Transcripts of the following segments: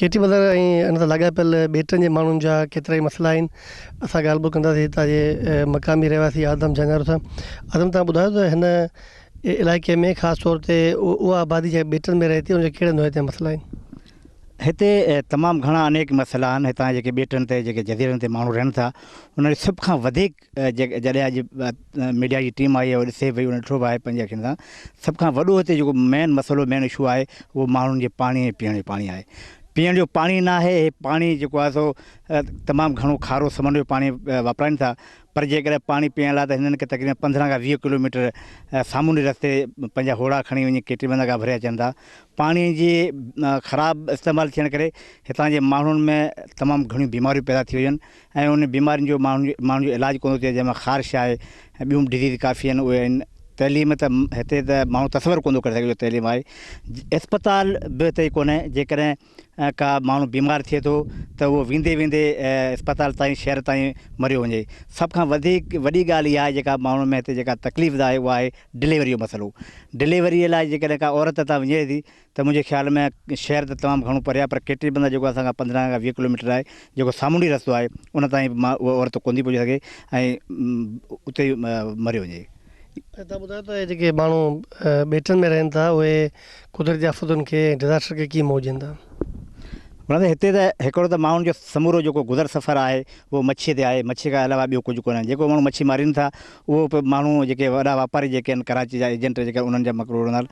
ڪيٽي بندر ۽ ان سان لاڳاپيل ٻيٽن جي ماڻهن جا ڪيترائي مسئلا آهن. اسان ڳالهه ٻولهه ڪنداسين هتان جي مقامي رهواسي آدم جهانگارو سان. آدم توهان ٻڌايو ته هن علائقي ۾ خاص طور تي اها آبادي جيڪا ٻيٽن ۾ رهي ٿي ان جا ڪهڙي نوعيت جا مسئلا آهن؟ هتي تمام گهڻا انيڪ مسئلا آهن. هتان جيڪي ٻيٽن تي جيڪي جزيرن تي ماڻهو رهن ٿا انهن جو سڀ کان وڌيڪ جڏهن اڄ ميڊيا جي ٽيم آئي آهي ڏسي پئي ان ڏٺو به آهي پنهنجي اکين سان سڀ کان وڏو هتي جيڪو مين مسئلو مين اشو آهي اهو ماڻهن جي پاڻي ۽ پيئڻ جو پاڻي آهي پيئڻ جو پاڻي نه آهي هي پاڻي جيڪو آهي سو تمام گهڻو کارو سمنڊ جو پاڻي واپرائن ٿا پر جيڪڏهن پاڻي پيئڻ لاء ته هنن کي تقريبن 15 کان 20 ڪلوميٽر سامونڊي رستي پنهنجا هوڙا کڻي وڃي ڪيٽي بندر کان ڀري اچن ٿا پاڻي جي خراب استعمال ٿيڻ ڪري هتان جي ماڻهن ۾ تمام گهڻيون بيماريون پيدا ٿي ويون آهن ۽ انهن بيمارين جو ماڻهن جو علاج ڪونه ٿو ٿئي جنهن ۾ خارش آهي ۽ ٻيون به ڊزيز ڪافي آهن اهي آهن تعليم ته هتي ته ماڻهو تصور ڪونه ٿو ڪري سگهي جو تعليم آهي اسپتال به هتي ڪونهي جيڪڏهن ڪا ماڻهو بيمار ٿئي ٿو ته اهو ويندي ويندي اسپتال تائين شهر تائين مريو وڃي سڀ کان وڌيڪ وڏي ڳالهه اها آهي جيڪا ماڻهن ۾ هتي جيڪا تڪليف آهي اها آهي ڊليوري جو مسئلو ڊليوري لاء جيڪڏهن ڪا عورت هتان وڃي ٿي ته منهنجي خيال ۾ شهر ته تمام گهڻو پري آهي پر ڪيٽي بندر جيڪو اسان کان 15 کان 20 ڪلوميٽر آهي جيڪو سامونڊي رستو آهي ان تائين به اها عورت ڪونه ٿي پهچي سگهي ۽ اتي ئي مريو وڃي. ۽ توهان ٻڌايو ته اهي جيڪي ماڻهو ٻيٽن ۾ رهن ٿا اهي قدرتي آفتن کي ۽ ڊزاسٽر کي ڪيئن منهن ڏين ٿا؟ هونئن ته هتي ته هڪڙو ته ماڻهن جو سمورو جيڪو گذر سفر آهي اهو مڇيء تي آهي مڇيء کان علاوه ٻيو ڪجهه ڪونهي جيڪو ماڻهو مڇي مارين ٿا اهو به ماڻهو جيڪي وڏا واپاري جيڪي آهن ڪراچي جا ايجنٽ جيڪي انهن جا مڪروهه رهندا آهن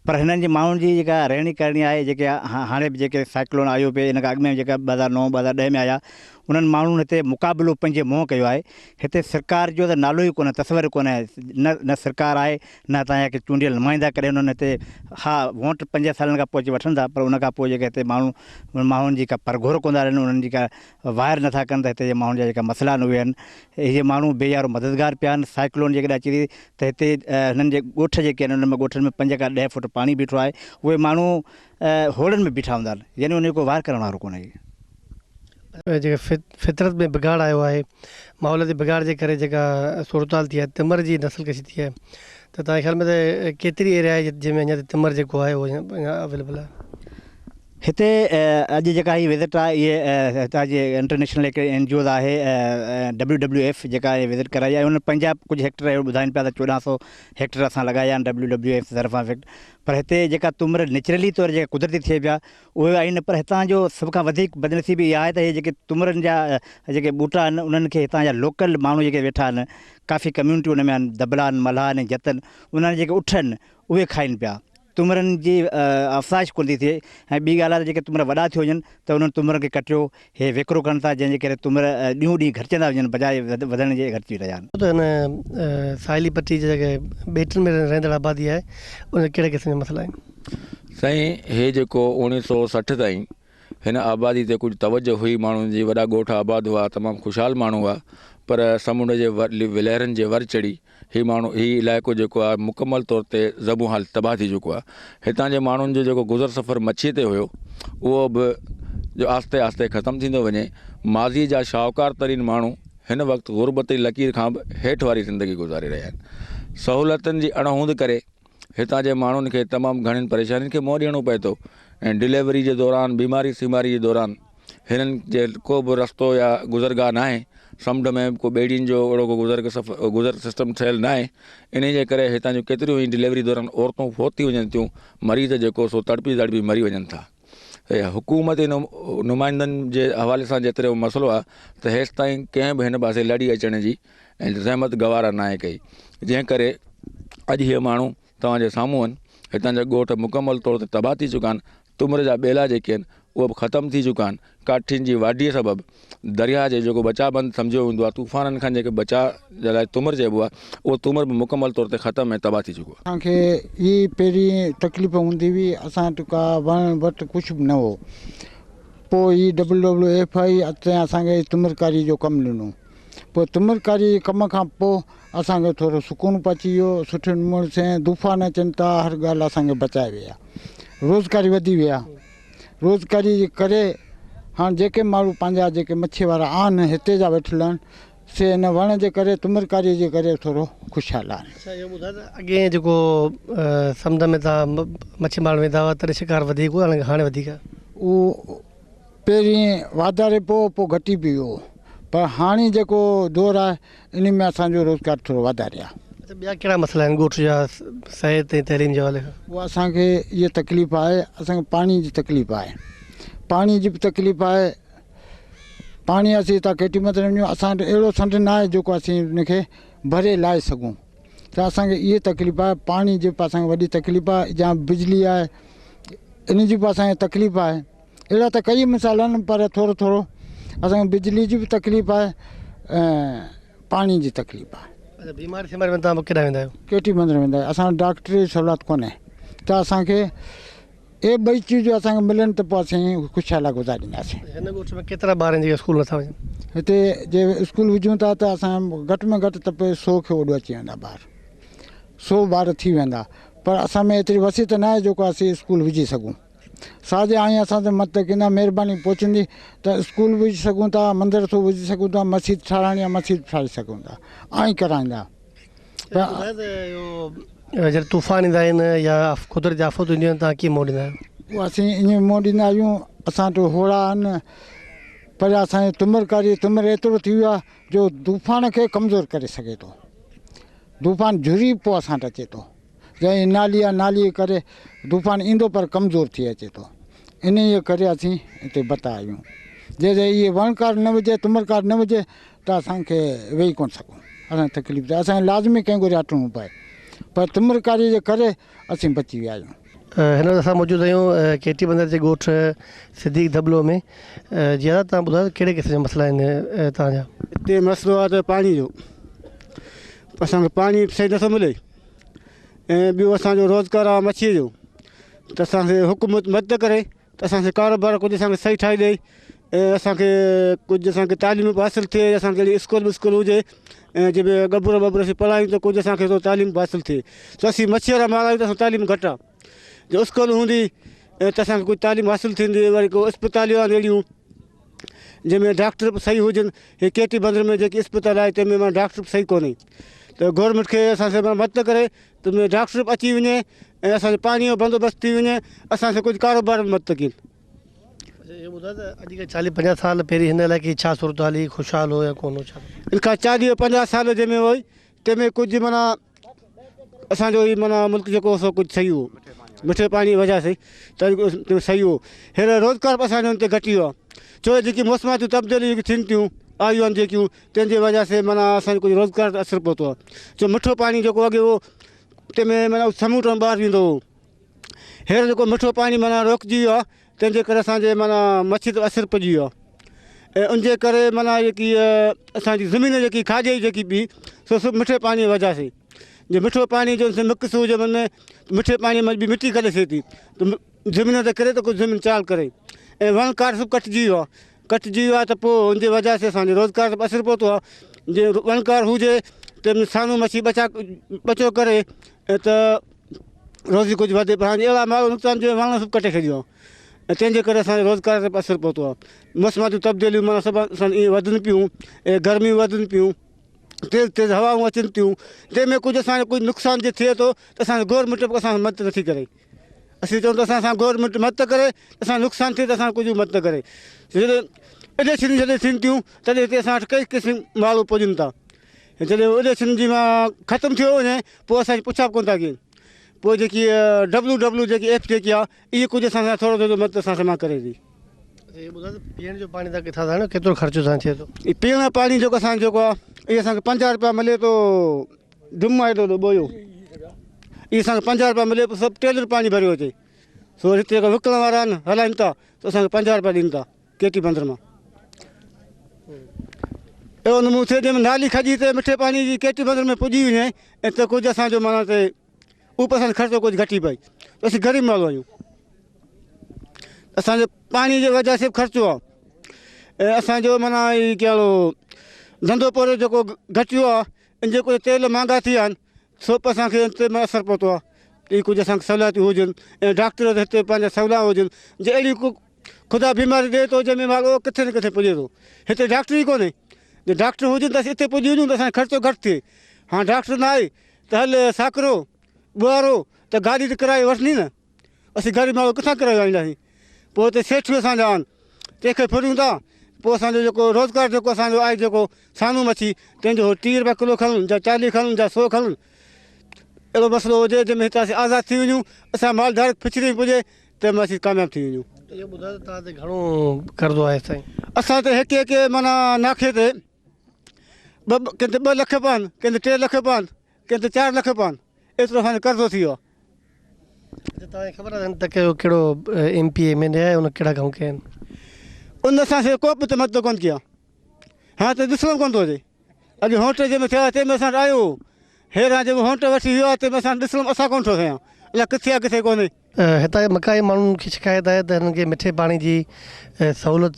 پر هنن جي ماڻهن جي جيڪا رهڻي ڪرڻي آهي جيڪي هاڻي به جيڪي سائيڪلون آيو پئي ان کان اڳ ۾ جيڪا 2009 2010 ۾ آيا انهن ماڻهن هتي مقابلو پنهنجي منهن ڪيو آهي هتي سرڪار جو ته نالو ئي ڪونهي تصور ئي ڪونهي نه نه سرڪار آهي نه هتان جا ڪي چونڊيل نمائندا ڪڏهن انهن هتي ها ووٽ پنج سالن کان پوء اچي وٺن ٿا پر ان کان پوء جيڪي هتي ماڻهو ماڻهن جي ڪا پرگهور ڪونه ٿا ڏين انهن جي ڪا واهر نٿا ڪن ته هتي جي ماڻهن جا جيڪا مسئلا آهن اهي آهن اهي ماڻهو بي يارو مددگار پيا آهن سائيڪلون جيڪڏهن اچي ٿي ته هتي هنن جي ڳوٺ جيڪي آهن انهن ۾ ڳوٺن ۾ پنج کان 10 فوٽ پاڻي بيٺو آهي اهي ماڻهو هوڙن ۾ بيٺا هوندا آهن يعني انهن جو ڪو واهر ڪرڻ وارو ڪونهي. جيڪا فطرت ۾ بگاڙ آيو آهي ماحولياتي بگاڙ جي ڪري جيڪا صورتحال ٿي آهي تمر جي نسل ڪشي ٿي آهي ته توهان جي خيال ۾ ته ڪيتري ايريا آهي جنهن ۾ اڃا تائين تمر جيڪو آهي اهو اڃا اويليبل آهي. هتي اڄ جيڪا هي وزٽ آهي اهي هتان جي انٽرنيشنل هڪ اين جي اوز آهي ڊبليو ڊبليو ايف جيڪا هي وزٽ ڪرائي آهي انهن پنهنجا ڪجهه هيڪٽر اهڙو ٻڌائين پيا ته 1400 هيڪٽر اسان لڳايا آهن ڊبليو ڊبليو ايف طرفان پر هتي جيڪا تمر نيچرلي طور جيڪا قدرتي ٿئي پيا اهي آهن پر هتان جو سڀ کان وڌيڪ بدنصيبي اها آهي ته هي جيڪي تمرن جا جيڪي ٻوٽا آهن انهن کي هتان جا لوڪل ماڻهو جيڪي ويٺا آهن ڪافي ڪميونٽيون ان ۾ آهن دبلا آهن ملاح آهن جت آهن انهن جيڪي اٺ آهن اهي کائين پيا تمرن جي افزائش ڪونه ٿي ٿئي ۽ ٻي ڳالهه آهي ته جيڪي تمر وڏا ٿيو وڃن ته انهن تمرن کي ڪٽيو هي ويڪرو ڪن ٿا جنهن جي ڪري تمر ڏينهون ڏينهن گهٽجندا وڃن بجاء وڌڻ جي گهٽجي رهيا آهن. ته هن ساحلي پٽي جي جيڪي ٻيٽن ۾ رهندڙ آبادي آهي ان جا ڪهڙي قسم جا مسئلا آهن؟ سائين هي جيڪو 1960 تائين هن آبادي تي ڪجهه توجه هئي ماڻهن جي وڏا ڳوٺ آباد هئا تمام خوشحال ماڻهو هئا پر سمنڊ جي ولهرن جي ور چڙهي هي ماڻهو هي علائقو جيڪو آهي مڪمل طور تي زبون حال تباهه ٿي چڪو آهي هتان جي ماڻهن جو جيڪو گذر سفر مڇي تي هيو اهو به جو آهستي آهستي ختم ٿيندو وڃي ماضي جا شاهوڪار ترين ماڻهو هن وقت غربت جي لڪير کان به هيٺ واري زندگي گذاري رهيا آهن سهولتن جي اڻ هوند ڪري هتان جي ماڻهن کي تمام گهڻين پريشانين کي منهن ڏيڻو پئي ٿو ۽ ڊليوري جي دوران بيماري سيماري جي دوران هنن جي ڪو به رستو يا گذرگاهه ناهي سمنڊ ۾ به ڪو ٻيڙين جو اهڙو ڪو گذر گذر سسٽم ٺهيل ناهي انهي جي ڪري هتان جون ڪيتريون ئي ڊليوري دوران عورتون فوت ٿي وڃن ٿيون مريض جيڪو سو تڙپي تڙپي مري وڃن ٿا حڪومتي نمائندن جي حوالي سان جيترو مسئلو آهي ته هيستائين ڪنهن به هن پاسي لڙي اچڻ جي ۽ زحمت گوارا ناهي ڪئي جنهن ڪري اڄ هي ماڻهو توهان جي سامهون آهن هتان جا ڳوٺ مڪمل طور تي تباهه ٿي چڪا آهن تمر جا ٻيلا جيڪي آهن اهي به ختم ٿي چڪا آهن ڪاٺين جي واڍيء سبب درياهه جي جيڪو بچاء بند سمجهيو ويندو آهي طوفانن کان جيڪي بچاء جي لاء تمر چئبو آهي اهو تمر به مڪمل طور تي ختم ۽ تباهه ٿي چڪو آهي. اسان کي اهي پهرين تڪليف هوندي هئي اسان وٽ ڪا وڻ وٽ ڪجهه به نه هو پوء هي ڊبليو ڊبليو ايف I تنهن اسان کي تمرڪاري جو ڪم ڏنو پوء تمرڪاري جي ڪم کان پوء اسان کي ٿورو سڪون پهچي ويو، سٺي نموني سين طوفان اچن ٿا هر ڳالهه اسان کي بچائي وئي آ، روزگاري وڌي وئي آ، روزگاري جي ڪري هاڻ جيڪي ماڻهو پنهنجا جيڪي مڇي وارا آهن هتي جا ويٺل آهن سي هن وڻ جي ڪري تمرڪاري جي ڪري ٿورو خوشحال آهن. اڇا اهو ٻڌاء ته اڳي جيڪو سمنڊ ۾ توهان مڇي مارڻ ويندا هئا تڏهن شڪار وڌيڪ هو يا هاڻي وڌيڪ آهي؟ اهو. پهرين واڌاري پيو پوء گهٽي به ويو پر هاڻي جيڪو دور آهي انهي ۾ اسان جو روزگار ٿورو واڌاري آهي. اڇا ٻيا ڪهڙا مسئلا آهن ڳوٺ جا صحت ۽ تعليم جي حوالي کان؟ اهو اسان کي اها تڪليف آهي اسان کي پاڻي جي تڪليف آهي پاڻي جي به تڪليف آهي پاڻي اسين هتان ڪيٽي مٿي وڃون اسان وٽ اهڙو سنڊ نه آهي جيڪو اسين ان کي ڀري لاهي سگهون ته اسان کي اها تڪليف آهي پاڻي جي به اسان کي وڏي تڪليف آهي يا بجلي آهي ان جي به اسان کي تڪليف آهي اهڙا ته ڪئي مثال آهن پر ٿورو ٿورو اسان کي بجلي جي به تڪليف آهي ۽ پاڻي جي تڪليف آهي. اچا بيماري سيماري ۾ توهان ڪيڏانهن ويندا آهيو؟ ڪيٽي بندر ويندا آهيون اسان وٽ ڊاڪٽري جي سهولت ڪونهي ته اسان کي اهي ٻئي چيزون اسان کي ملن ته پوء اسين خوشحالا گذارينداسين. هن ڳوٺ ۾ ڪيترا ٻار آهن جيڪي اسڪول نٿا وڃن؟ هتي جي اسڪول وجهون ٿا ته اسان گهٽ ۾ گهٽ ته پوء سو کي اوڏو اچي ويندا ٻار سو ٻار ٿي ويندا پر اسان ۾ ايتري وسعت ناهي جيڪو اسين اسڪول وجهي سگهون. ساڄي آئين اسان تي مدد ڪندا مهرباني پهچندي ته اسڪول به وجهي سگهون ٿا مدرسو به وجهي سگهون ٿا مسجد ٺاراهڻي آهي مسجد به ٺاهي سگهون ٿا آئين ڪرائيندا. جڏهن طوفان ايندا آهن يا قدرتي آفتون اينديون آهن توهان ڪيئن منهن ڏيندا آهيو؟ اهو اسين ائين منهن ڏيندا آهيون اسان وٽ هوڙا آهن پر اسان جي تمرڪاري تمر ايترو ٿي ويو آهي جو طوفان کي ڪمزور ڪري سگهي ٿو طوفان جهري پوء اسان وٽ اچي ٿو. جنهن نالي يا نالي جي ڪري طوفان ايندو پر ڪمزور ٿي اچي ٿو. انهيء ڪري اسين هتي بتا آهيون. جيڪڏهن اهي وڻڪار نه هجي، تمرڪار نه هجي ته اسان کي ويهي ڪونه سگهون. اسان کي تڪليف ٿئي. اسان کي لازمي ڪنهن گهري هٽڻو پئي. پر تمرڪاريء جي ڪري اسين بچي ويا آهيون. هن وقت اسان موجود آهيون ڪيٽي بندر جي ڳوٺ صديق ڌٻلو ۾. جي دادا توهان ٻڌايو ته ڪهڙي قسم جا مسئلا آهن توهان جا؟ هتي مسئلو آهي ته پاڻي جو. اسان کي پاڻي صحيح نٿو ملي. ۽ ٻيو اسان جو روزگار آهي مڇيء جو ته اسان کي حڪومت مدد ڪري ته اسان کي ڪاروبار ڪجهه اسان کي صحيح ٺاهي ڏئي ۽ اسان کي ڪجهه اسان کي تعليم به حاصل ٿئي اسان کي اهڙي اسڪول وسڪول هجي ۽ جنهن ۾ ڳڀرو ٻڀرو اسين پڙهايون ته ڪجهه اسان کي ٿورو تعليم به حاصل ٿئي ته اسين مڇيء وارا ماڻهو آهيون ته اسان کي تعليم گهٽ آهي جو اسڪول هوندي ته اسان کي ڪجهه تعليم حاصل ٿيندي وري ڪو اسپتاليون آهن اهڙيون جنهن ۾ ڊاڪٽر به صحيح هجن هي ڪيٽي بندر ۾ جيڪي اسپتال آهي تنهن ۾ معنيٰ ڊاڪٽر به صحيح ڪونهي ته گورنمينٽ کي اسان کي مدد ڪري ته ۾ ڊاڪٽر به اچي وڃي ۽ اسان جو پاڻي جو بندوبست ٿي وڃي اسان کي ڪجهه ڪاروبار به مدد ڪين. اچا اهو ٻڌاء ته اڄ کان چاليهه پنجاهه سال پهرين هن علائقي جي ڇا صورتحال هئي خوشحال هو يا ڪونه هو ڇا؟ ان کان چاليهه پنجاهه سال جنهن ۾ هئي تنهن ۾ ڪجهه معنيٰ اسان جو هي معنيٰ ملڪ جيڪو هو سو ڪجهه صحيح هو مٺي پاڻي جي وجه سي ته صحيح هو هينئر روزگار به اسان جو هتي گهٽي ويو آهي ڇو جو جيڪي موسماتيون تبديليون جيڪي ٿين ٿيون آيون آهن جيڪيون تنهن جي وجه سي معنيٰ اسان جو ڪجهه روزگار تي اثر پهتو آهي ڇو مٺو پاڻي جيڪو اڳي هو تنهن ۾ معنيٰ سمنڊ ۾ ٻاهر ويندو هو هينئر جيڪو مٺو پاڻي معنيٰ روڪجي ويو آهي تنهن جي ڪري اسان جي معنيٰ مڇي تي اثر پئجي ويو آهي ۽ ان جي ڪري معنيٰ جيڪي اسان جي زمين جيڪي کاڄي جيڪي پئي سو سڀ مٺي پاڻي جي وجه سي جي مٺو پاڻي جو مڪس هجي ان ۾ مٺي پاڻي ۾ به مٽي گڏ ٿئي ٿي ته زمين تي ڪري ته ڪجهه زمين چال ڪري ۽ وڻ ڪار سڀ ڪٽجي ويو آهي ڪٽجي ويو آهي ته پوء ان جي وجه سي اسان جي روزگار تي به اثر پهتو آهي جي وڻڪار هجي ته سانو مڇي ٻچا ٻچو ڪري ته روزي ڪجهه وڌي پر هاڻي اهڙا مال نقصان جو وڻ سڀ ڪٽي ڇڏيو آهي ۽ تنهن جي ڪري اسان جي روزگار تي به اثر پهتو آهي موسماتيون تبديليون معنيٰ سڀ اسان ائين وڌن پيون ۽ گرميون وڌن پيون تيز تيز هوائون اچن ٿيون تنهن ۾ ڪجهه اسان جو ڪجهه نقصان جي ٿئي ٿو ته اسان گورنمينٽ به اسان مدد نٿي ڪري اسين چئون ته اسان سان گورنمينٽ مدد ڪري اسان نقصان ٿئي ته اسان ڪجهه مدد ڪري جڏهن اليڪشن جڏهن ٿين ٿيون تڏهن هتي اسان وٽ ڪئي قسم ماڻهو پڄن ٿا جڏهن اليڪشن جي مان ختم ٿيو وڃي پوء اسان جي پڇا به ڪونه ٿا ڪين پوء جيڪي ڊبلو ڊبلو جيڪي ايف جيڪي آهي اهي ڪجهه اسان سان ٿورو ٿورو مدد اسان سان مان ڪري ٿي. اچا اهو ٻڌايو ته پيئڻ جو پاڻي تان ڪٿان ٿا آڻيو ڪيترو خرچو تان ٿئي ٿو؟ هي پيئڻ جو پاڻي جيڪو اسان جو جيڪو آهي اهي اسان کي 50 روپيا ملي ٿو ڊم آهي ٿو ٻويو اهي اسان کي 50 روپيا ملي پوء سڀ ٽيلر پاڻي ڀريو اچي سو هتي جيڪا وڪڻ وارا آهن هلائين ٿا ته اسان کي 50 روپيا ڏين ٿا. ڪيٽي بندر مان اهڙو نمونو ٿئي جنهن ۾ نالي کڄي ته مٺي پاڻي جي ڪيٽي بندر ۾ پڄي وڃي ۽ ته ڪجهه اسان جو معنيٰ ته اهو به اسان جو خرچو ڪجهه گهٽي پئي اسين غريب ماڻهو آهيون اسان جو پاڻي جي وجه سي خرچو آهي ۽ اسان جو معنيٰ هي ڪهڙو ڌنڌو پورو جيڪو گهٽيو آهي ان جي ڪجهه تيل مهانگا ٿي ويا آهن سو به اسان کي ان تي اثر پهتو آهي اهي ڪجهه اسان کي سهولتيون هجن ۽ ڊاڪٽر هتي پنهنجا سهولا هجن جي اهڙي ڪو خدا بيماري ڏئي ٿو جنهن ۾ مال اهو ڪٿي نه ڪٿي پڄي ٿو. هتي ڊاڪٽر ئي ڪونهي. جي ڊاڪٽر هجن ته اسين اتي پڄي وڃون ته اسان جو خرچو گهٽ ٿئي. هاڻ ڊاڪٽر نه آهي ته هل ساڪرو، ٻوهارو ته گاڏي ته ڪرايو وٺندي نه. اسين غريب ماڻهو ڪٿان ڪرايو آڻينداسين. پوء اتي سيٺ به اسان جا آهن. تنهن کي ڦريون ٿا پوء اسان جو جيڪو روزگار جيڪو اسان جو آهي جيڪو سانو مڇي تنهن جو هو 30 رپيا ڪلو کڻن يا 40 کڻن يا 100 کڻن اهڙو مسئلو هجي جنهن ۾ هتان اسين آزاد ٿي وڃون اسان مال ڍار فشري ۾ پڄي تنهن ۾ اسين ڪامياب ٿي وڃون. اهو ٻڌايو ته توهان تي گهڻو قرضو آهي سائين؟ اسان تي هڪ هڪ معنيٰ ناکي تي ٻه ڪنهن تي 2 لک پون ڪنهن تي 3 لک پون ڪنهن تي 4 لک پون ايترو اسان جو قرضو ٿي ويو آهي. اچا توهان کي خبر آهي ته هن تڪ جو ڪهڙو M P A M N A آهي ان ڪهڙا ڪم ڪيا آهن؟ ان اسان کي ڪو به مدد ڪونه ڪئي آهي هاڻ ته ڏسڻو به ڪونه ٿو اچي اڳي هونٽ جنهن ۾ ٿيا تنهن ۾ اسان وٽ آيو هو هير هاڻ جيڪو هونٽ وٺي ويو آهي تنهن ۾ اسان وٽ ڏسڻو به اسان ڪونه ٿو سگهيان الاء ڪٿي آهي ڪٿي ڪونهي. هتان جي مقامي ماڻهن کي شڪايت آهي ته هنن کي مٺي پاڻي جي سهولت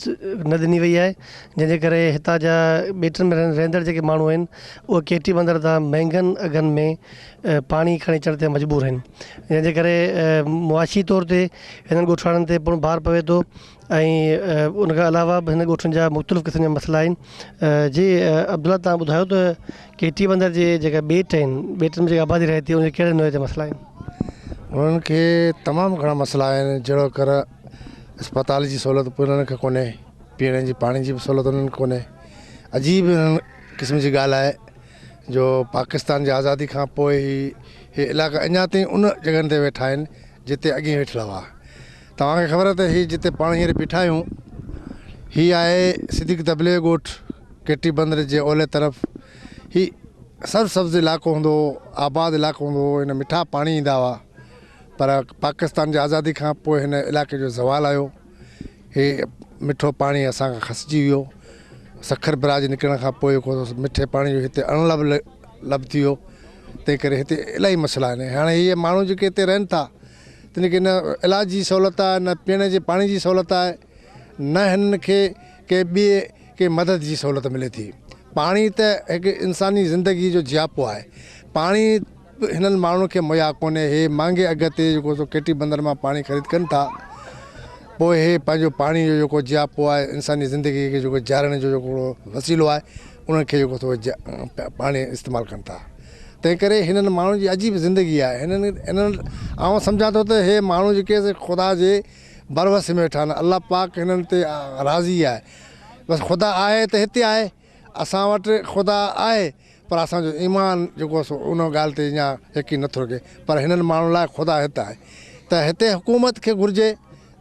نه ڏني وئي آهي جنهن جي ڪري هتان جا ٻيٽن ۾ رهندڙ جيڪي ماڻهو آهن اهي ڪيٽي بندر تان مهنگن اگهن ۾ پاڻي کڻي اچڻ تي مجبور آهن جنهن جي ڪري معاشي طور تي هنن ڳوٺاڻن تي پڻ بار پوي ٿو ۽ ان کان علاوه به هن ڳوٺن جا مختلف قسم جا مسئلا آهن جي عبدالله تان ٻڌايو ته ڪيٽي بندر جي جيڪا ٻيٽ آهن ٻيٽن ۾ جيڪا آبادي رهي ٿي ان جا ڪهڙي نوعيت جا مسئلا آهن؟ انهن کي تمام گهڻا مسئلا آهن جهڙو ڪر اسپتال جي سهولت به انهن کي ڪونهي پيئڻ جي پاڻي جي به سهولت انهن کي ڪونهي عجيب انهن قسم جي ڳالهه آهي جو پاڪستان جي آزادي کان پوء هي هي علائقا اڃا تائين ان جڳهن تي ويٺا آهن جتي اڳي ويٺل هئا توهان کي خبر آهي ته هي جتي پاڻ هينئر بيٺا آهيون هي آهي صديق دبلي جو ڳوٺ ڪيٽي بندر جي اولهه طرف هي سر سبز علائقو هوندو هو آباد علائقو هوندو هو هن مٺا پاڻي ايندا هئا پر پاڪستان جي آزادي کان پوء هن علائقي جو زوال آيو هي مٺو پاڻي اسان کان کسجي ويو سکر براج نڪرڻ کان پوء جيڪو مٺي پاڻي جو هتي اڻ لڀ لڀ ٿي ويو تنهن ڪري هتي الاهي مسئلا آهن هاڻي هي ماڻهو جيڪي هتي رهن ٿا تن کي نه علاج جي سهولت آهي نه پيئڻ جي پاڻي جي سهولت آهي نه هنن کي ڪنهن ٻي ڪنهن مدد جي سهولت ملي ٿي. پاڻي ته هڪ انساني زندگي جو جياپو آهي. پاڻي به هنن ماڻهن کي مهيا ڪونهي. هي مهانگي اگهه تي جيڪو سو ڪيٽي بندر مان پاڻي خريد ڪن ٿا. پوء هي پنهنجو پاڻي جو جيڪو جياپو آهي، انساني زندگي کي جيڪو جيارڻ جو جيڪو وسيلو آهي، انهن کي جيڪو سو پاڻي استعمال ڪن ٿا. تنهن ڪري هنن ماڻهن جي عجيب زندگي آهي. هنن هنن آئون سمجهان ٿو ته هي ماڻهو جيڪي سي خدا جي ڀروسي ۾ ويٺا آهن الله پاڪ هنن تي راضي آهي بس خدا آهي ته هتي آهي اسان وٽ خدا آهي پر اسان جو ايمان جيڪو سو ان ڳالهه تي اڃا يقين نٿو رکي پر هنن ماڻهن لاء خدا هت آهي ته هتي حڪومت کي گهرجي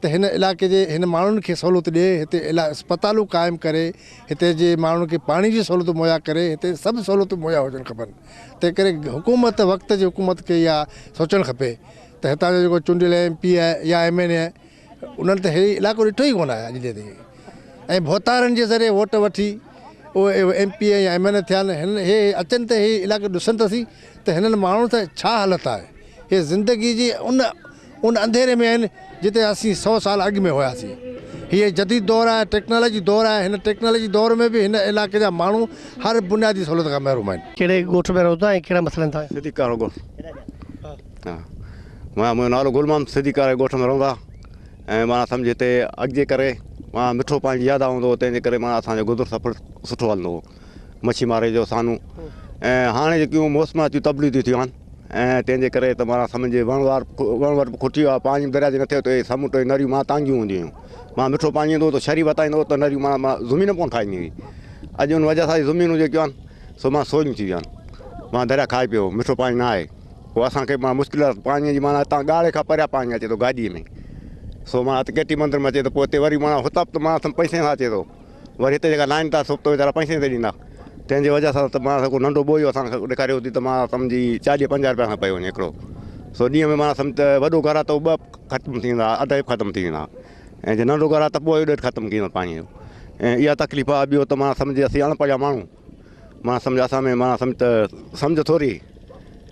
ته هن علائقي جي هن ماڻهن کي سهولت ڏئي هتي اسپتالون قائم ڪري هتي جي ماڻهن کي پاڻي جي سهولتون مهيا ڪري هتي سڀ سهولتون مهيا هجڻ کپن تنهن ڪري حڪومت وقت جي حڪومت کي اها سوچڻ کپي ته هتان جو جيڪو چونڊيل ايم پي آهي يا ايم اين اي آهي انهن ته هي علائقو ڏٺو ئي ڪونه آهي اڄ ڏينهن تائين ۽ ڀوتارن جي ذريعي ووٽ وٺي اهي ايم پي اي يا ايم اين اي ٿيا آهن هن هي اچن ته هي علائقو ڏسن ته سهي ته هنن ماڻهن سان ڇا حالت آهي هي زندگي جي ان ان انڌيري ۾ آهن جتي اسين 100 سال اڳ ۾ هياسين هي جديد دور آهي ٽيڪنالاجي دور آهي هن ٽيڪنالاجي دور ۾ به هن علائقي جا ماڻهو هر بنيادي سهولت کان محروم آهن. ڪهڙي ڳوٺ ۾ رهو ٿا ۽ ڪهڙا مسئلا آهن توهان جا؟ صديق ڪارو ڳوٺ ها منهنجو نالو گل محمد صديق آهي ڳوٺ ۾ رهون ٿا ۽ معنيٰ سمجهه هتي اڳ جي ڪري معنيٰ مٺو پاڻي زياده هوندو هو تنهن جي ڪري معنيٰ اسان جو گذر سفر سٺو هلندو هو مڇي ماري جو سانو ۽ هاڻي جيڪيون موسماتيون تبديليون ٿيون آهن ۽ تنهن جي ڪري ته معنيٰ سمجهه وڻ وار وڻ وٽ به کٽي ويو آهي پاڻي به درياء جي نه ٿيو ته سمنڊ ۽ نريون معنيٰ تانگيون هونديون هيون معنيٰ مٺو پاڻي ايندو هو ته شري وتائيندو هو ته نريون معنيٰ زمين به ڪونه کائيندي هئي اڄ ان وجه سان زمينون جيڪيون آهن سو معنيٰ سوليون ٿي ويون آهن معنيٰ درياء کائي پيو مٺو پاڻي نه آهي پوء اسان کي معنيٰ مشڪل آهي پاڻي جي معنيٰ هتان ڳاڙهي کان پريان پاڻي اچي ٿو گاڏيء ۾ سو معنيٰ هت ڪيٽي مندر ۾ اچي ٿو پوء هتي وري معنيٰ هتان به ته معنيٰ پئسي سان اچي ٿو وري هتي جيڪا لائين ٿا سو به ويچارا پئسي تي ڏيندا تنهن جي وجه سان ته معنيٰ ڪو ننڍو ٻويو اسان کي ڏيکاريو ٿي ته معنيٰ سمجهي چاليهه پنجاهه روپيا کان پيو وڃي هڪڙو سو ڏينهن ۾ معنيٰ سمجهه ته وڏو گهر آهي ته ٻه ختم ٿي ويندا اڍائي به ختم ٿي ويندا ۽ جي ننڍو گهر آهي ته پوء ڏيڍ ختم ٿي ويندو پاڻي جو ۽ اها تڪليف آهي ٻيو ته معنيٰ سمجهه اسين اڻ پڙهيا ماڻهو معنيٰ سمجهه اسان ۾ معنيٰ سمجهه ته سمجهه ٿوري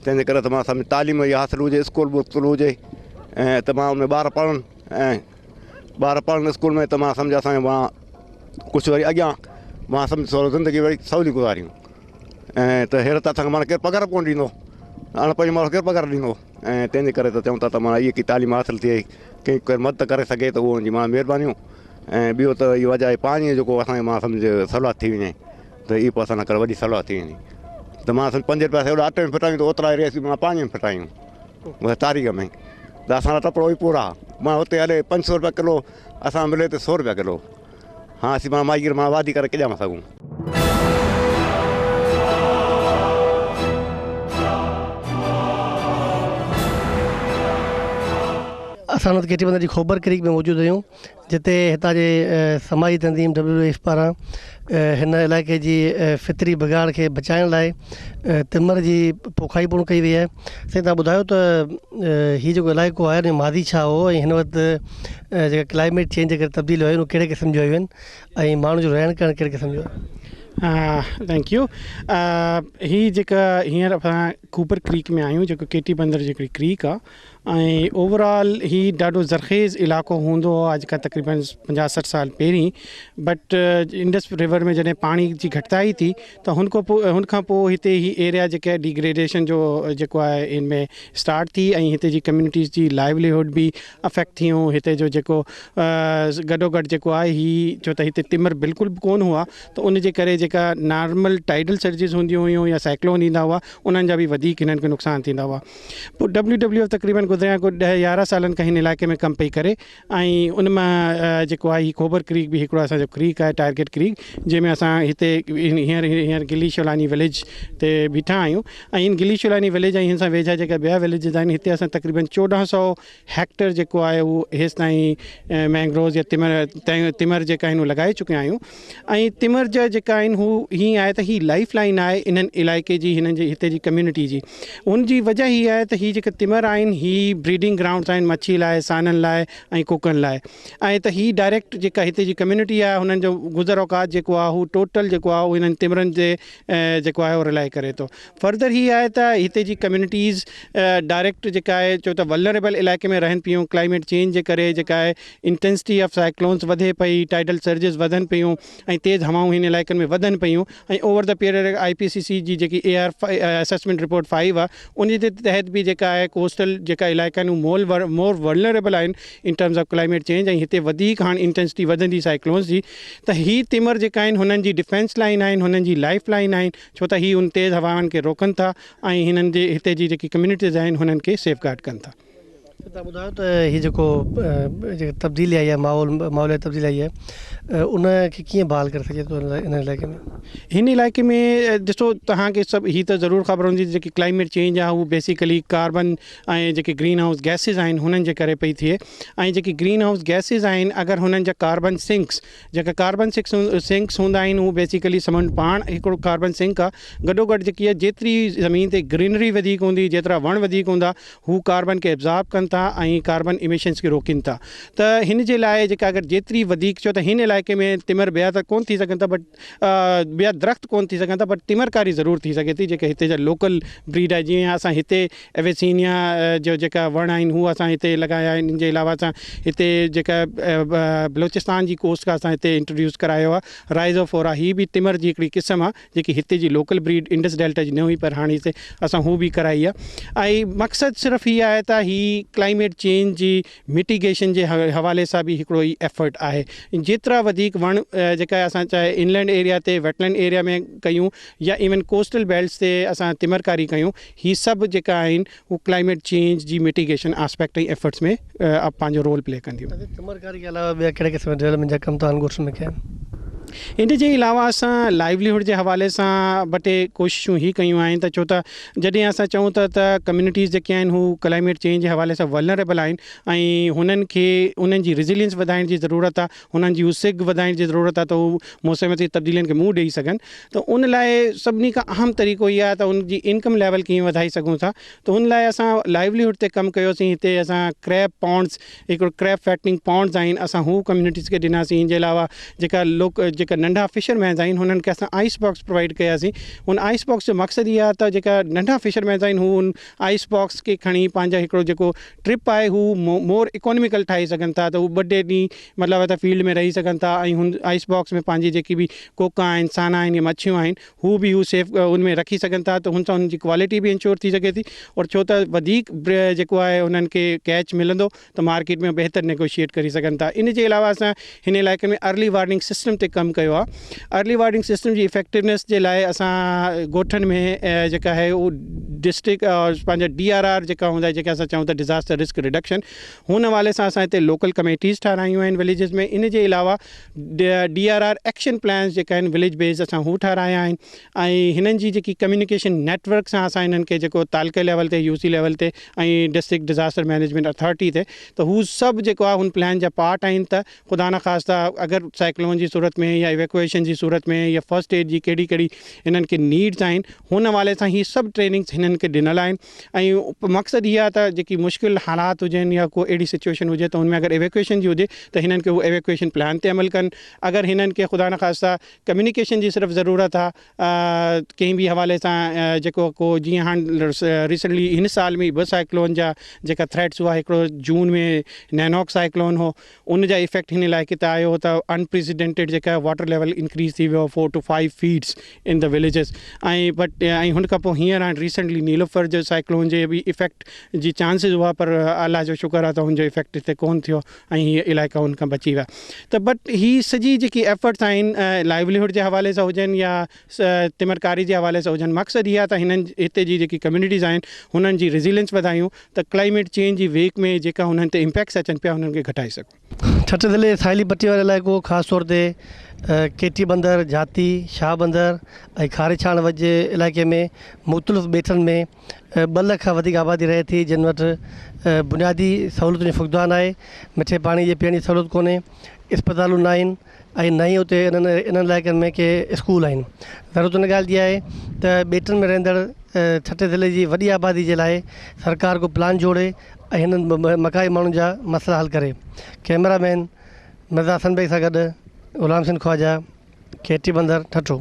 تنهن جي ڪري ته معنيٰ سمجهه تعليم اها حاصل هجي اسڪول وسڪول هجي ۽ ته معنيٰ ان ۾ ٻار پڙهن ۽ ٻار پڙهن اسڪول ۾ ته معنيٰ سمجهه اسان جو معنيٰ ڪجهه وري اڳيان معنيٰ سمجهه ٿورو زندگي وري سولي گذاريون ۽ ته هير ته اسان کي معنيٰ ڪير پگهار به ڪونه ڏيندو اڻ پڙهيل ماڻهو ڪير پگهار ڏيندو ۽ تنهن جي ڪري ته چئون ٿا ته معنيٰ اها ڪي تعليم حاصل ٿئي ڪنهن ڪير مدد ڪري سگهي ته اهو ان جي معنيٰ مهربانيون ۽ ٻيو ته اهو وجهه آهي پاڻي جو جيڪو اسان کي معنيٰ سمجهه سهولت ٿي وڃي ته اهو پوء اسان لاء وڏي سهولت ٿي ويندي ته معنيٰ سمجهه پنج روپيا سيوڙا اٽي ۾ ڦٽايون ته اوترا ئي اسين معنيٰ پاڻي ۾ ڦٽايون بس تاريخ ۾ ته اسان لاء ٽپڙو ئي پورا معنيٰ اتي هلي 500 روپيا ڪلو اسان ملي ته 100 روپيا ڪلو. هاڻ اسين معنيٰ ماهيگير معنيٰ وادي ڪري ڪيڏانهن سگهون. اسان هن وقت ڪيٽي بندر جي کوبر ڪريڪ ۾ موجود آهيون جتي هتان جي سماجي تنظيم ڊبليو ايف پاران هن علائقي جي فطري بگاڙ کي بچائڻ لاء تمر جي پوکائي پڻ ڪئي وئي آهي سائين تهان ٻڌايو ته هي جيڪو علائقو آهي ان جو ماضي ڇا هو ۽ هن وقت جيڪا ڪلائميٽ چينج جي ڪري تبديليون آيون آهن اهي ڪهڙي قسم جون آيون آهن ۽ ماڻهن جو رهڻ ڪرڻ ڪهڙي قسم جو آهي. Thank you هي جيڪا هينئر اسان ڪوپر ڪريڪ ۾ آهيون جيڪو ڪيٽي بندر جي هڪڙي ڪريڪ آهي ۽ اوور آل هي ڏاڍو زرخيز علائقو هوندو هو اڄ کان تقريبن 50 60 سال پهرين بٽ انڊس ريور ۾ جڏهن پاڻي جي گهٽتائي ٿي ته هن کان پوء هن کان پوء هتي هي ايريا جيڪا ڊيگريڊيشن جو جيڪو آهي ان ۾ اسٽارٽ ٿي ۽ هتي جي ڪميونٽيز جي لائيوليهوڊ به افيڪٽ ٿيون هتي جو جيڪو گڏو گڏ جيڪو آهي هي ڇو ته هتي تمر بلڪل به ڪون هئا ته ان جي ڪري جيڪا نارمل ٽائيڊل سرجز هونديون هيون يا سائيڪلون ايندا هئا انهن جا به وڌيڪ هنن کي نقصان ٿيندا هئا پوء ڊبليو ڊبليو ايف تقريبن گذريا ڪو ڏهه يارهن سالن کان هن علائقي ۾ ڪم پئي ڪري ۽ ان مان جيڪو آهي هي کوبر ڪريڪ به هڪڙو اسان جو ڪريڪ آهي ٽارگيٽ ڪريڪ جنهن ۾ اسان هتي هينئر هينئر گلي شولاني وليج تي بيٺا آهيون ۽ هن گلي شولاني وليج ۽ هن سان ويجها جيڪا ٻيا وليجز آهن هتي اسان تقريبن 14 سو هيڪٽر جيڪو آهي اهو هيستائين مينگروز يا تمر تمر جيڪا آهن اهي لڳائي چڪيا آهيون ۽ تمر جا جيڪا آهن هو هيئن آهي ته هي لائف لائن آهي انهن علائقي جي هنن جي هتي جي ڪميونٽي جي ان جي وجه هي آهي ته هي جيڪا تمر آهن هي بريڊنگ گرائونڊس آهن مڇي لاء سانن لاء ۽ ڪوڪن لاء ۽ ته هي ڊائريڪٽ جيڪا هتي جي ڪميونٽي آهي هنن جو گذر اوقات جيڪو آهي هو ٽوٽل جيڪو آهي هو هنن تمرن تي جيڪو آهي رلائي ڪري ٿو فردر هي آهي ته هتي جي ڪميونٽيز ڊائريڪٽ جيڪا آهي چو ته ولنريبل علائقي ۾ رهن پيون ڪلائميٽ چينج جي ڪري جيڪا آهي انٽينسٽي آف سائيڪلونز وڌي پئي ٽائيڊل سرجز وڌن پيون ۽ تيز هوائون هن علائقن ۾ وڌن پيون ۽ over the period I P C C جي جيڪي اي آر اسيسمينٽ رپورٽ 5 آهي ان جي تحت به جيڪا آهي ڪوسٽل جيڪا علائقا آهن هو مور ولنريبل آهن in terms of climate change ۽ هتي وڌيڪ هاڻ انٽينسٽي وڌندي سائيڪلونز جي ته هي تمر جيڪا آهن هنن جي ڊفينس لائين آهن هنن جي لائف لائين آهن ڇو ته هي ان تيز هوائن کي روڪن ٿا ۽ هنن جي هتي جي جيڪي ڪميونٽيز آهن هنن کي سيف گارڊ ڪن ٿا. توهان ٻڌايو ته هي جيڪو جيڪا تبديلي آئي آهي ماحول ماحولياتي تبديلي آئي آهي ان کي ڪيئن بحال ڪري سگهجي ٿو ان علائقي ۾؟ هن علائقي ۾ ڏسو توهان کي سڀ هي ته ضرور خبر هوندي جيڪي ڪلائميٽ چينج آهي هو بيسيڪلي ڪاربن ۽ جيڪي گرين هائوس گيسز آهن هنن جي ڪري پئي ٿئي ۽ جيڪي گرين هائوس گيسز آهن اگر هنن جا ڪاربن سنڪس جيڪا ڪاربن سنڪس هوندا آهن هو بيسيڪلي سمنڊ پاڻ هڪڙو ڪاربن سنڪ آهي گڏو گڏ جيڪي آهي جيتري زمين تي گرينري وڌيڪ هوندي جيترا وڻ وڌيڪ هوندا هو ڪاربن کي ابزارب ڪن ٿا ۽ ڪاربن اميشنس کي روڪين ٿا ته هن جي لاء جيڪا اگر جيتري وڌيڪ ڇو ته هن علائقي ۾ تمر ٻيا ته ڪون ٿي سگهن ٿا بٽ ٻيا درخت ڪون ٿي سگهن ٿا بٽ تمرڪاري ضرور ٿي سگهي ٿي جيڪي هتي جا لوڪل بريڊ آهي جيئن اسان هتي اويسينيا جو جيڪا وڻ آهن هو اسان هتي لڳايا آهن ان جي علاوه اسان هتي جيڪا بلوچستان جي ڪوسٽ کان اسان هتي انٽروڊيوس ڪرايو آهي رائزوفورا هي به تمر جي هڪڙي قسم آهي جيڪي هتي جي لوڪل بريڊ انڊس ڊيلٽا جي نه هئي پر هاڻي هتي اسان هو به ڪرائي آهي ۽ مقصد صرف هي آهي ته هي ڪلائميٽ چينج جي مٽيگيشن جي حوالي سان به هڪڙو هي ايفرٽ آهي جيترا وڌيڪ وڻ جيڪا اسان چاهي انلينڊ ايريا تي ويٽلينڊ ايريا ۾ ڪيون يا ايون ڪوسٽل بيلٽس تي اسان تمرڪاري ڪيون هي سڀ جيڪا آهن هو ڪلائميٽ چينج جي مٽيگيشن آسپيڪٽ ۽ ايفرٽس ۾ پنهنجو رول پلي ڪنديون. تمرڪاري کي علاوه ٻيا ڪهڙي قسم جا ڊولپمينٽ جا ڪم توهان ڳوٺن ۾ ڪيا آهن؟ ان جي علاوه اسان لائيوليهوڊ جي حوالي سان ٻه ٽي ڪوششون هي ڪيون آهن ته ڇو ته جڏهن اسان چئون ٿا ته ڪميونٽيز جيڪي آهن هو ڪلائميٽ چينج جي حوالي سان ولنريبل آهن ۽ هنن کي انهن جي ريزيلينس وڌائڻ جي ضرورت آهي هنن جي اهو سگهه وڌائڻ جي ضرورت آهي ته هو موسمياتي تبديلين کي منهن ڏئي سگهن ته ان لاء سڀني کان اهم طريقو اهو آهي ته ان جي انڪم ليول ڪيئن وڌائي سگهون ٿا ته ان لاء اسان لائيوليهوڊ تي ڪم ڪيوسين هتي اسان ڪريب پونڊز هڪڙو ڪريب فيٽننگ پونڊز آهن اسان هو ڪميونٽيز کي ڏناسين ان جي علاوه جيڪا لوڪ جيڪا ننڍا فشر مينز آهن هنن کي اسان آئس باڪس پرووائيڊ ڪياسين ان آئس باڪس جو مقصد اهو آهي ته جيڪا ننڍا فشر مينز آهن هو ان آئس باڪس کي کڻي پنهنجا هڪڙو جيڪو ٽرپ آهي هو مور اڪانوميڪل ٺاهي سگهن ٿا ته هو ٻه ٽي ڏينهن مطلب ته فيلڊ ۾ رهي سگهن ٿا ۽ هن آئس باڪس ۾ پنهنجي جيڪي به ڪوڪا آهن سانا آهن يا مڇيون آهن هو به هو سيف ان ۾ رکي سگهن ٿا ته هن سان هن جي ڪوالٽي به انشور ٿي سگهي ٿي اور ڇو ته وڌيڪ جيڪو آهي انهن کي ڪيچ ملندو ته مارڪيٽ ۾ بهتر نيگوشيئيٽ ڪري سگهن ٿا ان جي علاوه اسان هن علائقي ۾ ارلي وارننگ سسٽم تي ڪم ڪم ڪيو آهي. ارلي وارننگ سسٽم جي افيڪٽونيس جي لاء اسان ڳوٺن ۾ جيڪا آهي اهو ڊسٽرڪٽ پنهنجا ڊي آر آر جيڪا هوندا جيڪي اسان چئون ٿا ڊزاسٽر رسڪ رڊڪشن هن حوالي سان اسان هتي لوڪل ڪميٽيز ٺارايون آهن وليجز ۾ ان جي علاوه D R R action plans جيڪا آهن وليج بيس اسان هو ٺارايا آهن ۽ هنن جي جيڪي ڪميونيڪيشن نيٽ ورڪ سان اسان هنن کي جيڪو تعلقي ليول تي يو سي ليول تي ۽ ڊسٽرڪٽ ڊزاسٽر مئنيجمينٽ اٿارٽي تي ته هو سڀ جيڪو آهي هن پلان جا پارٽ آهن ته خدا نخواسته اگر سائيڪلون جي صورت ۾ يا ايويڪوئيشن جي صورت ۾ يا فرسٽ ايڊ جي ڪهڙي ڪهڙي هنن کي نيڊز آهن هن حوالي سان هي سڀ ٽريننگز هنن کي ڏنل آهن ۽ مقصد هي آهي ته جيڪي مشڪل حالات هجن يا ڪو اهڙي سچوئيشن هجي ته ان ۾ اگر ايويڪوئيشن جي هجي ته هنن کي هو ايويڪوئيشن پلان تي عمل ڪن اگر هنن کي خدا نخواسته ڪميونيڪيشن جي صرف ضرورت آهي ڪنهن به حوالي سان جيڪو ڪو جيئن هاڻ ريسنٽلي هن سال ۾ ٻه سائيڪلون جا جيڪا ٿريٽس هئا هڪڙو جون ۾ نينوڪ سائيڪلون هو ان جا افيڪٽ هن علائقي تي آيو هو ته انپريسيڊنٽيڊ جيڪا واٽر ليول انڪريز ٿي ويو 4 to 5 feets in the villages ۽ but ۽ هن کان پوء هينئر هاڻ ريسنٽلي نيلوفر جو سائيڪلون جي به افيڪٽ جي چانسز هئا پر الله جو شڪر آهي ته هن جو افيڪٽ هتي ڪون ٿيو ۽ هي علائقا ان کان بچي ويا ته بٽ هي سڄي جيڪي ايفرٽس آهن لائيوليهوڊ جي حوالي سان هجن يا تمرڪاري جي حوالي سان هجن مقصد هي آهي ته هنن هتي جي جيڪي ڪميونٽيز آهن هنن جي ريزيلينس وڌايون ته ڪلائميٽ چينج جي ويڪ ۾ جيڪا هنن تي امپيڪٽس اچن پيا هنن کي گهٽائي سگهون. ٺٽي ضلعي جي ساحلي پٽي وارو علائقو خاص طور تي ڪيٽي بندر، جاتي، شاهه بندر ۽ کاري ڇاڻ وڄ جي علائقي ۾ مختلف ٻيٽن ۾ ٻه لک کان وڌيڪ آبادي رهي ٿي جن وٽ بنيادي سهولتن جو فقدان آهي مٺي پاڻي جي پيئڻ جي سهولت ڪونهي اسپتالون نه آهن ۽ نه ئي اتي انهن انهن علائقن ۾ ڪي اسڪول آهن ضرورت ان ڳالهه جي آهي ته ٻيٽن ۾ رهندڙ ٺٽي ضلعي جي وڏي آبادي جي لاء سرڪار ڪو پلان جوڙي ۽ هنن مقامي ماڻهن جا مسئلا حل ڪري ڪئميرا مين مرزا حسن بيگ سان گڏ غلام حسين خواجه ڪيٽي بندر ٺٽو.